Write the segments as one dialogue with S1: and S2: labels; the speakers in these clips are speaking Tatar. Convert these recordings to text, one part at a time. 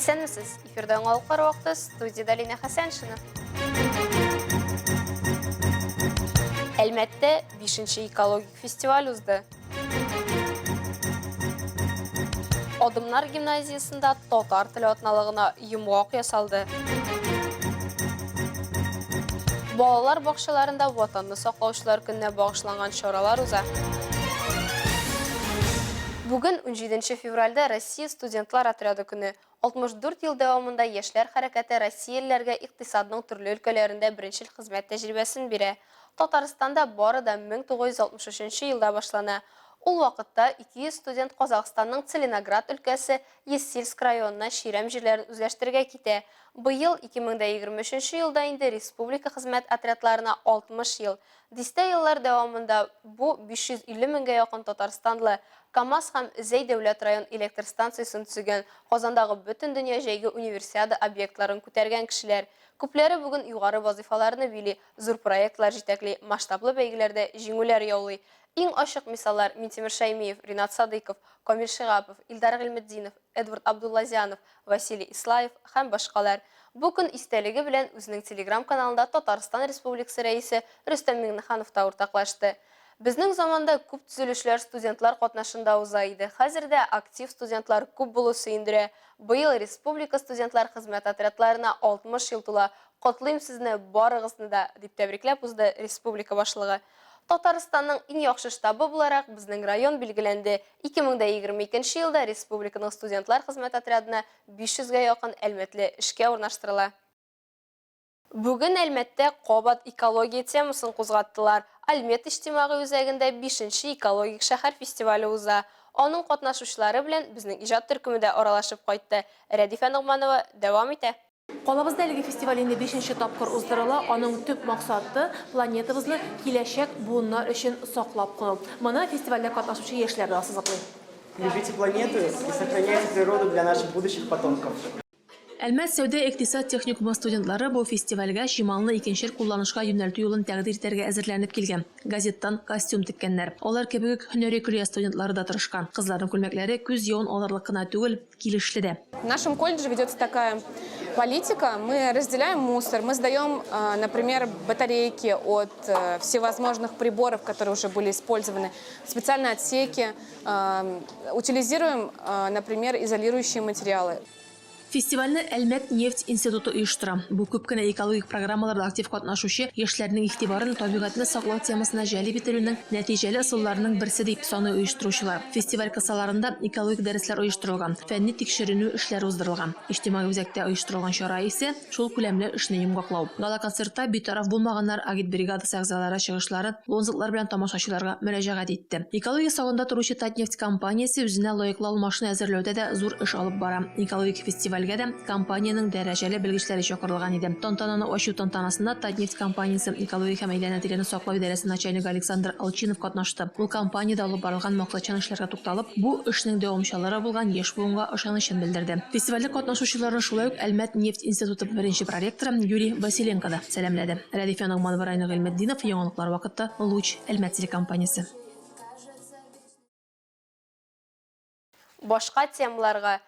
S1: Исәнмесез! Эфирда яңалыклар вакыты, студиядә Лина Хәсәншина. Әлмәттә 5 экологик фестиваль узды. Адымнар гимназиясендә татар теле атналыгына йомгак ясалды. Балалар бакчаларында Ватанны саклаучылар көненә багышланган чаралар уза. Бүген 17 февральдә Россия студентлар отряды көне. 64 ел дәвамында яшьләр хәрәкәте россиялеләргә икътисадның төрле өлкәләрендә беренчел хезмәт тәҗрибәсен бирә. Татарстанда бары да 1963 нче елда башлана. Ул вакытта 200 студент Казахстанның Целиноград өлкәсе Есильск районына чирәм җирләрен үзләштерергә китә. Быел, 2023 нче елда инде республика хезмәт отрядларына 60 ел. Дистә еллар дәвамында бу 550 меңгә якын татарстанлы, КАМАЗ һәм Зәй дәүләт район электр станциясен төзегән, Казандагы Бөтендөнья җәйге Универсиада объектларын күтәргән кешеләр. Күпләре бүген югары вазыйфаларны били, зур проектлар җитәкли, масштаблы бәйгеләрдә җиңүләр яулый. Иң ачык мисаллар, Минтимер Шәймиев, Ринат Садыйков, Камил Шиһапов, Илдар Гыйльметдинов, Эдвард Абдуллазянов, Василий Ислаев һәм башкалар. Бу көн истәлеге белән үзенең Телеграм-каналында Татарстан Республикасы Рәисе Рөстәм Миңнеханов та уртаклашты. Безнең заманда күп төзелешләр студентлар катнашында уза иде. Хәзер дә актив студентлар күп булу сөендерә. Быел республика студентлар хезмәт отрядларына 60 ел тула. Котлыйм сезне барыгызны да, дип тәбрикләп узды республика башлыгы. Татарстанның иң яхшы штабы буларак безнең район билгеләнде. 2022 елда республиканың студентлар хезмәт отрядына 500 гә якын әлмәтле эшкә урнаштырыла. Бүген Әлмәттә кабат экология темасын кузгаттылар. Альмет иҗтимагый үзәгендә бишенче экологик шәһәр фестивале уза. Аның катнашучылары белән безнең иҗат төркеме дә аралашып кайтты. Рәдифә Ногманова дәвам итә.
S2: Калабызда әлеге фестиваль инде бишенче тапкыр уздырыла. Аның төп максаты, планетабызны киләчәк буыннар өчен саклап калу. Моны фестивальдә катнашучы яшьләр дә ассызыклый.
S3: Любите планету и сохраняйте природу для наших будущих потомков.
S2: Әлмәт сәүдә-икътисад техникумы студентлары бу фестивальгә чималны икенчел кулланышка юнәлтү юлын тәкъдир итәргә әзерләнеп килгән. Газеттан костюм теккәннәр. Алар кебек үк һөнәри көллият студентлары да тырышкан. Кызларның күлмәкләре күз явын алырлык кына түгел, килешле дә.
S4: В нашем колледже ведется такая политика, мы разделяем мусор, мы сдаем, например, батарейки от всевозможных приборов, которые уже были использованы, специальные отсеки, утилизируем, например, изолирующие материалы.
S2: Фестивальне Әлмәт нефть институты оештыра. Бу күп кенә экологик программаларда актив катнашучы яшьләрнең игътибарын табигатьне саклау темасына җәлеп ителүнең нәтиҗәле ысулларының берсе, дип саный оештыручылар. Фестиваль кысаларында экологик дәресләр оештырылган, фәнни-тикшеренү эшләре уздырылган. Иҗтимагый үзәктә оештырылган чара исә шул күләмле эшне йомгаклау. Гала-концертта битараф булмаганнар агитбригадасы әгъзалары чыгышлары лозунглар белән тамашачыларга мөрәҗәгать итте. Экология сагында торучы Татнефть компаниясе үзенә лаеклы алмашны әзерләүдә дә зур эш алып бара. Экологик фестивальгә дә компаниянең дәрәҗәле белгечләре чакырылган иде. Тантананы ачу тантанасында Татнефть компаниясе экология һәм әйләнә-тирәне саклау идарәсе начальнигы Александр Алчинов катнашты. Ул компаниядә алып барылган максатчан эшләргә тукталып, бу эшнең дәвамчалары булган яшь буынга ышанычын белдерде. Фестивальдә катнашучыларны шулай ук Әлмәт нефть институты беренче проректоры Юрий Василенко да сәламләде. Рәдифә Ногманова, Райнур Гыйльметдинов, Яңалыклар вакыты, Луч, Әлмәт телекомпаниясе.
S1: Башка темаларга.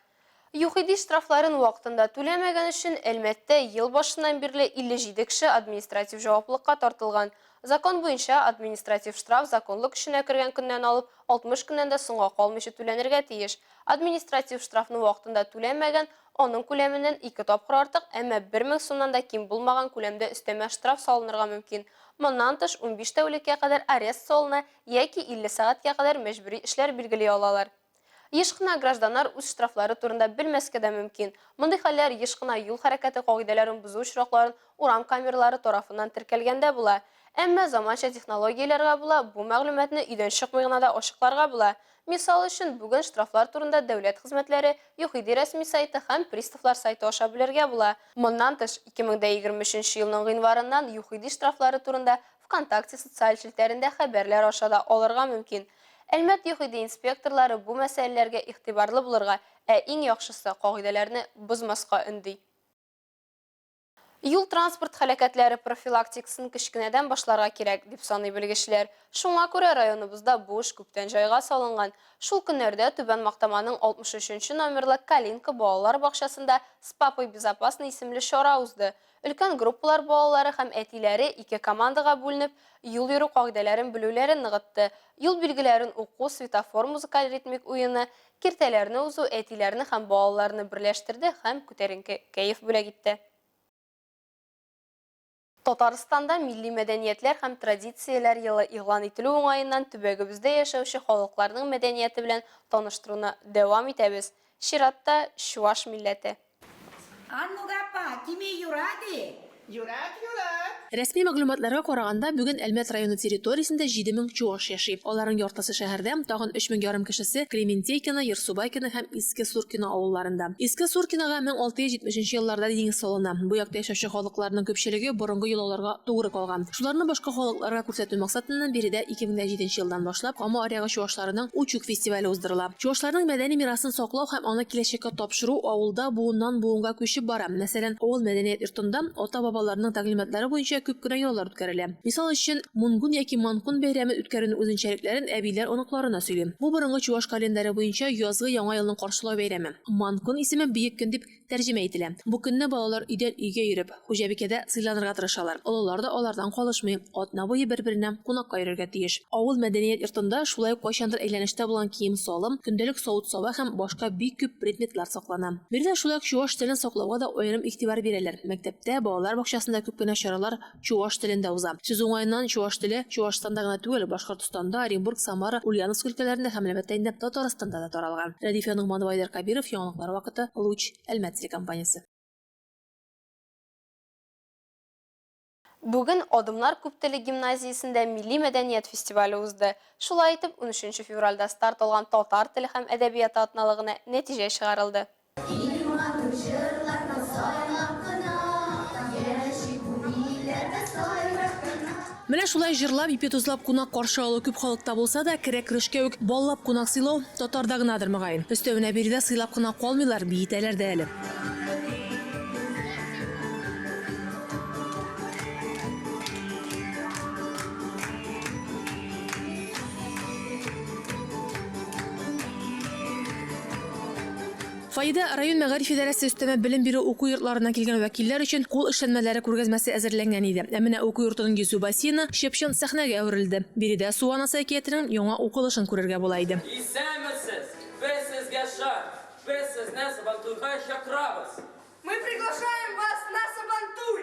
S1: ЮХИДИ штрафларын вакытында түләмәгән өчен Әлмәттә ел башыннан бирле 57 кеше административ җаваплылыкка тартылган. Закон буенча, административ штраф законлы көченә кергән көннән алып 60 көннән дә соңга калмыйча түләнергә тиеш. Административ штрафны вакытында түләмәгән, аның күләменнән ике тапкыр артык, әмма 1000 сумнан да ким булмаган күләмдә өстәмә штраф салынырга мөмкин. Моннан тыш, 15 тәүлеккә кадәр арест салына яки 50 сәгатькә кадәр мәҗбүри эшләр билгели алалар. Еш кына гражданнар үз штрафлары турында белмәскә дә мөмкин. Мондый хәлләр еш кына юл хәрәкәте кагыйдәләрен бозу очракларын урам камералары тарафыннан теркәлгәндә була. Әмма заманча технологияләргә була, бу мәгълүматны өйдән чыкмый гына да ачыкларга була. Мисал өчен, бүген штрафлар турында дәүләт хезмәтләре, ЮХИДИ рәсми сайты һәм приставлар сайты аша белергә була. Моннан тыш, 2023 елның гыйнварыннан ЮХИДИ штрафлары турында ВКонтакте социаль челтәрендә хәбәрләр аша да алырга мөмкин. Әлмәт ЮХИДИ инспекторлары бу мәсьәләләргә игътибарлы булырга, ә иң яхшысы, кагыйдәләрне бозмаска өнди. Юл-транспорт һәлакәтләре профилактикасын кечкенәдән башларга кирәк, дип саный белгечләр. Шуңа күрә районыбызда бу эш күптән җайга салынган. Шул көннәрдә Түбән Мактаманың 63 нче номерлы Калинка балалар бакчасында С папой безопасно исемле чара узды. Өлкән группалар балалары һәм әтиләре ике командага бүленеп, юл йөрү кагыйдәләрен белүләрен ныгытты. Юл билгеләрен уку, светофор музыкаль-ритмик уены, киртәләрне узу әтиләрне һәм балаларны берләштерде һәм күтәренке кәеф бүләк итте. Татарстанда Милли мәдәниятләр һәм традицияләр елы игълан ителү уңаеннан төбәгебездә яшәүче халыкларның мәдәнияте белән таныштыруны дәвам итәбез. Чиратта, чуаш милләте.
S5: Аннук апа, киме юрать-и?
S3: Юрать, юрать!
S2: Рәсми мәгълүматларга караганда, бүген Әлмәт районы территориясендә 7000 чуаш яши. Аларның яртысы шәһәрдә, тагын өч мең ярым кешесе Клементейкино, Ерсубайкино һәм Иске Суркино авылларында. Иске Суркинога 1670 нче елларда нигез салына. Бу якта яшәүче халыкларның күпчелеге борынгы йолаларга тугры калган. Шуларны башка халыкларга күрсәтү максатыннан биредә 2007 нче елдан башлап Кама аръягы чуашларының Учук фестивале уздырыла. Чуашларның мәдәни мирасын саклау һәм аны киләчәккә тапшыру авылда буыннан-буынга күчеп бара. Мәсәлән, авыл мәдәният йортында ата-бабаларның тәгълиматлары буенча күп кенә йолалар үткәрелә. Мисал өчен, Мунгун яки Манкун бәйрәмен үткәрүнең үзенчәлекләрен әбиләр оныкларына сөйли. Бу борынгы чуаш календаре буенча язгы Яңа елны каршылау бәйрәме. Манкун исеме Бөек көн дип тәрҗемә ителә. Бу көнне балалар өйдән өйгә йөреп, хуҗабикәдә сыйланырга тырышалар. Олылар да алардан калышмый, атна буе бер-беренә кунакка йөрергә тиеш. Авыл мәдәният йортында шулай ук кайчандыр әйләнештә булган кием-салым, көндәлек савыт-саба һәм башка бик күп предметлар саклана. Биредә шулай ук чуаш телен саклауга да аерым игътибар бирәләр. Мәктәптә, балалар бакчасында күп кенә чаралар чуаш телендә уза. Сүз уңаеннан, чуаш теле Чуашстанда гына түгел, Башкортостанда, Оренбург, Самара, Ульяновск өлкәләрендә һәм, әлбәттә инде, Татарстанда да таралган. Рәдифә Ногманова, Айдар Кәбиров, Яңалыклар вакыты, Луч, Әлмәт телекомпаниясе.
S1: Бүген Адымнар күптелле гимназиясендә милли мәдәният фестивале узды. Шулай итеп, унөченче февральдә старт алган татар теле һәм әдәбияты атналыгына нәтиҗә чыгарылды.
S6: Иң матур җырларны сайлап кына, Яши бу илләрдә сайрап кына.
S2: Менә шулай җырлап, ипи тозлап кунак каршы алу күп халыкта булса да, керә-керешкә үк баллап кунак сыйлау татарда гынадыр, мөгаен. Өстәвенә биредә сыйлап кына калмыйлар, биетәләр дә әле. Фойеда район мәгариф идарәсе өстәмә белем бирү уку йортларыннан килгән вәкилләр өчен кул эшләнмәләре күргәзмәсе әзерләнгән иде. Ә менә уку йортының йөзү бассейны чып-чын сәхнәгә әверелде. Биредә Су анасы әкиятенең яңа укылышын күрергә була иде.
S7: Исәнмесез! Без сезгә шат! Без сезне Сабантуйга чакырабыз!
S8: Мы приглашаем вас на Сабантуй!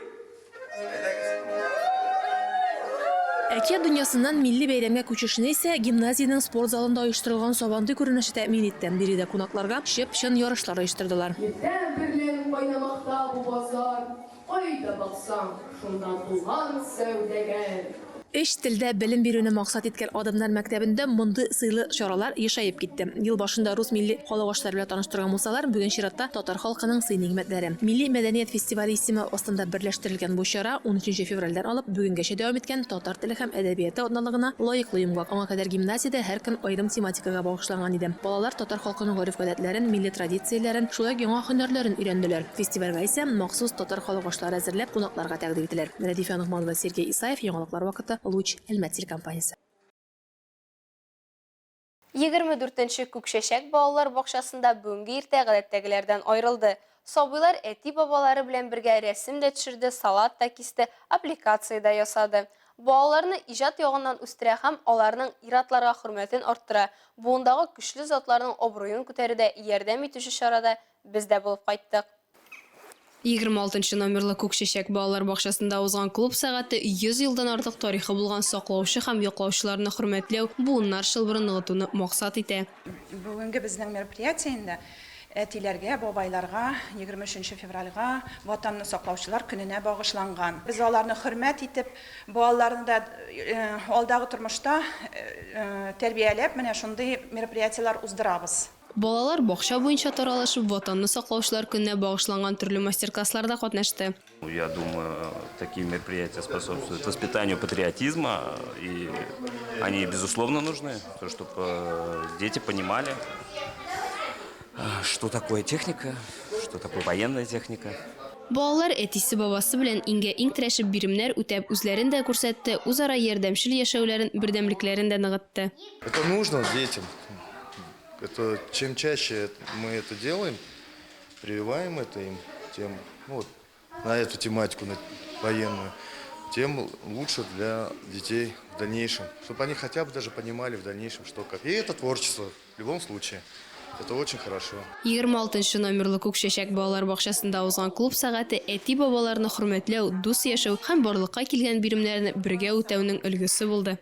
S2: Әкият дөньясыннан милли бәйрәмгә күчешне исә гимназиянең спорт залында оештырылган Сабантуй күренеше тәэмин итте. Биредә кунакларга чып-чын ярышлар оештырдылар.
S8: Иртә берлән кайнамакта бу базар, Кайда баксаң, шунда тулган сәүдәгәр.
S2: Өч телдә белем бирүне максат иткән Адымнар мәктәбендә мондый сыйлы чаралар ешаеп китте. Ел башында рус милли халык ашлары белән таныштырган булсалар, бүген чиратта татар халкының сый-нигъмәтләре. Милли мәдәният фестивале исеме астында берләштерелгән бу чара унөченче февральдән алып бүгенгәчә дәвам иткән татар теле һәм әдәбияты атналыгына лаеклы йомгак. Аңа кадәр гимназиядә һәр көн аерым тематикага багышланган иде. Балалар татар халкының гореф-гадәтләрен, милли традицияләрен, шулай ук яңа һөнәрләрен өйрәнделәр. Фестивальгә исә махсус татар халык ашлары әзерләп, кунакларга тәкъдим ителәр. Рәдифә Ногманова, Сергей Исаев, Яңалыклар вакыты, Луч, Әлмәт телекомпаниясе.
S1: 24 нче Күкчәчәк балалар бакчасында бүгенге иртә гадәттәгеләрдән аерылды. Сабыйлар әти-бабалары белән бергә рәсем дә төшерде, салат та кисте, аппликация дә ясады. Балаларны иҗат ягыннан үстерә һәм аларның ир-атларга хөрмәтен арттыра, буындагы көчле затларның абруен күтәрүдә ярдәм итүче чарада Без дә булып кайттык.
S9: 26 нчы номерлы Күк чәчәк балалар бакчасында узган клуб сәгате 100 елдан артык тарихы булган саклаучы һәм яклаучыларны хөрмәтләү, буыннар чылбырын ныгытуны максат итә.
S10: Бүгенге безнең мероприятие инде әтиләргә, бабайларга, 23 нче февральга, Ватанны саклаучылар көненә багышланган. Без аларны хөрмәт итеп, балаларны да алдагы тормышта тәрбияләп, менә шундый мероприятиеләр уздырабыз.
S9: Балалар бакча буенча таралышып, Ватанны саклаучылар көненә багышланган төрле мастер-классларда катнашты.
S11: Я думаю, такие мероприятия способствуют воспитанию патриотизма, и они, безусловно, нужны, то, чтобы дети понимали, что такое техника, что такое военная техника.
S9: Балалар әтисе-бабасы белән иңгә-иң терәшеп биремнәр үтәп, үзләрен дә күрсәтте, үзара ярдәмчел яшәүләрен, бердәмлекләрен дә ныгытты.
S12: Это нужно детям. Это чем чаще мы это делаем, прививаем это им, тем, ну, вот, на эту тематику, на военную, тем лучше для детей в дальнейшем. Чтобы они хотя бы даже понимали в дальнейшем, что как. И это творчество в любом случае. Это очень хорошо.
S9: 26 нчы номерлы Күк чәчәк балалар бакчасында узган клуб сәгате әти-бабаларны хөрмәтләү, дус яшәү һәм барлыкка килгән биремнәрне бергә үтәүнең өлгесе булды.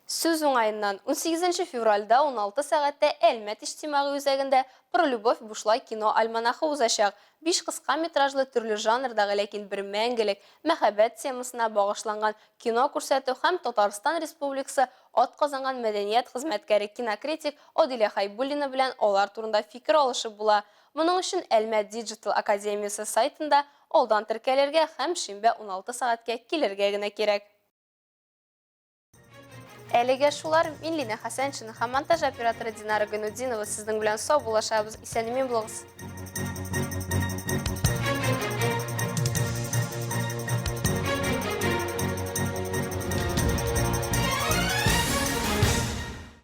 S1: Сүз уңаеннан, 18 февральдә 16 сәгатьтә Әлмәт иҗтимагый үзәгендә Про любовь бушлай кино альманахы узачак. Биш кыска метражлы төрле жанрдагы, ләкин бер мәңгелек, мәхәббәт темасына багышланган кино күрсәтү һәм Татарстан Республикасы атказанган мәдәният хезмәткәре, кинокритик Адилә Хәйбуллина белән алар турында фикер алышып була. Моның өчен Әлмәт Digital академиясе сайтында алдан теркәлергә һәм шимбә 16 сәгатькә килергә генә кирәк. Әлегә шулар. Мин Лина Хәсәншина һәм монтаж операторы Динара Гайнутдинова сезнең белән саубуллашабыз. Исән-имин булыгыз.